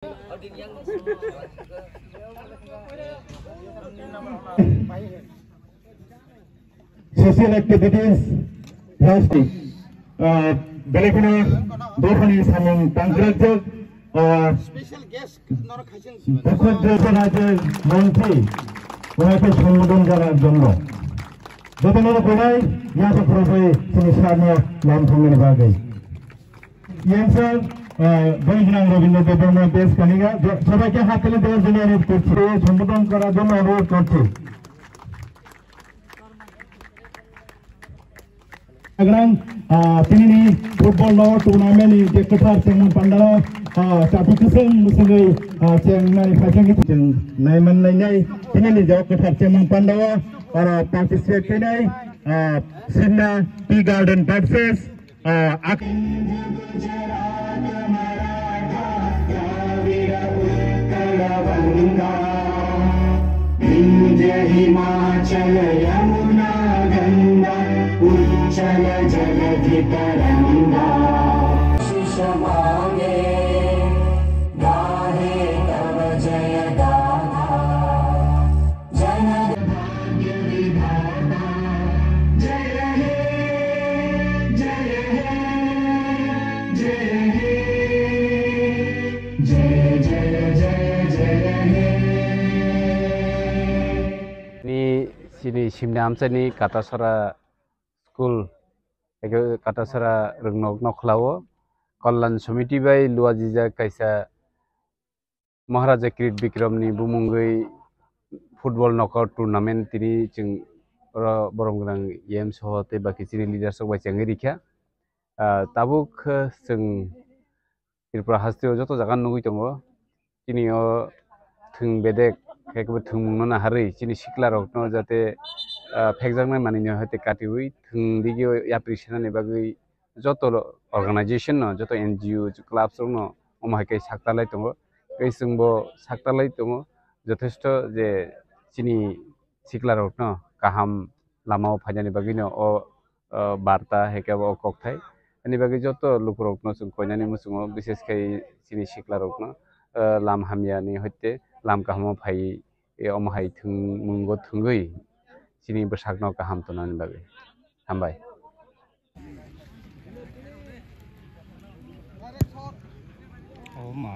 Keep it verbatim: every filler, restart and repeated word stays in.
Social activities, first, uh, belai kheno dophani samung tangkrakjak, uh, special guest norok khaising. Bukhuk Joseph Raje Mantri, onaike সম্বোধন করার জন্য। Jotono rok belai yaphak rwgwi chini sarno lam thumnani bagwi. Yen sir, uh, boni gnang Rabindra Debbarma base kaniga, সবাইকে হাততালি দেওয়ার জন্য অনুরোধ করছি, সম্বোধন করার জন্য অনুরোধ করছি। Agrang, ah, tinini football no tournament ni je kwthar chengmung pandao, ah, chati kwchwng mwswngwi, ah, chengnani phaisingwi chwng naiman nainai tinini je kwthar chengmung pandao, oro participate khainai, ah, Sinna Tea Garden Boxes, ah, ak- India, Himachal, Yamuna, Ganga, Uchchal, Jaladhi, Taranga. Shisha mange, gahe tab jaya gana. Ni sini simni amchani Katasora school, eke Katasora rwngnok nokhlao Kalyan Samiti bai luajijak kaisa Maharaja Kirit Bikram ni bumungwi football knockout tournament tini chwng oro borom gwnang E M soho tei baki chini leaders rok bai chengwi rikha. Ah, tabuk, eh, chwng Tripura hasteo joto jaga nugwi tongo. Chini o thwng bedek, khe kebo thwngmung no naharwi chini sikla rok no jate, ah, phekjaknai manwi no hate katiwi thwng digi o yapri senani bagwi joto lo-, organization no, joto N G O, clubs rok no omo hai khe saktalai tongo. Tei chwngbo saktalai tongo, jothesto je chini sikla rok no kaham lama o phainani bagwi no o, o barta hai khe o kokthai. Ani bagwi joto luku rok no chwng koinani muchungo, bises khai chini sikla rok no, o lam hamya ni hoite lam kaham o phai, e omo hai thwng mungo thwngwi chini bwsak no kaham tonani bagwi. Hambai. Oh ma.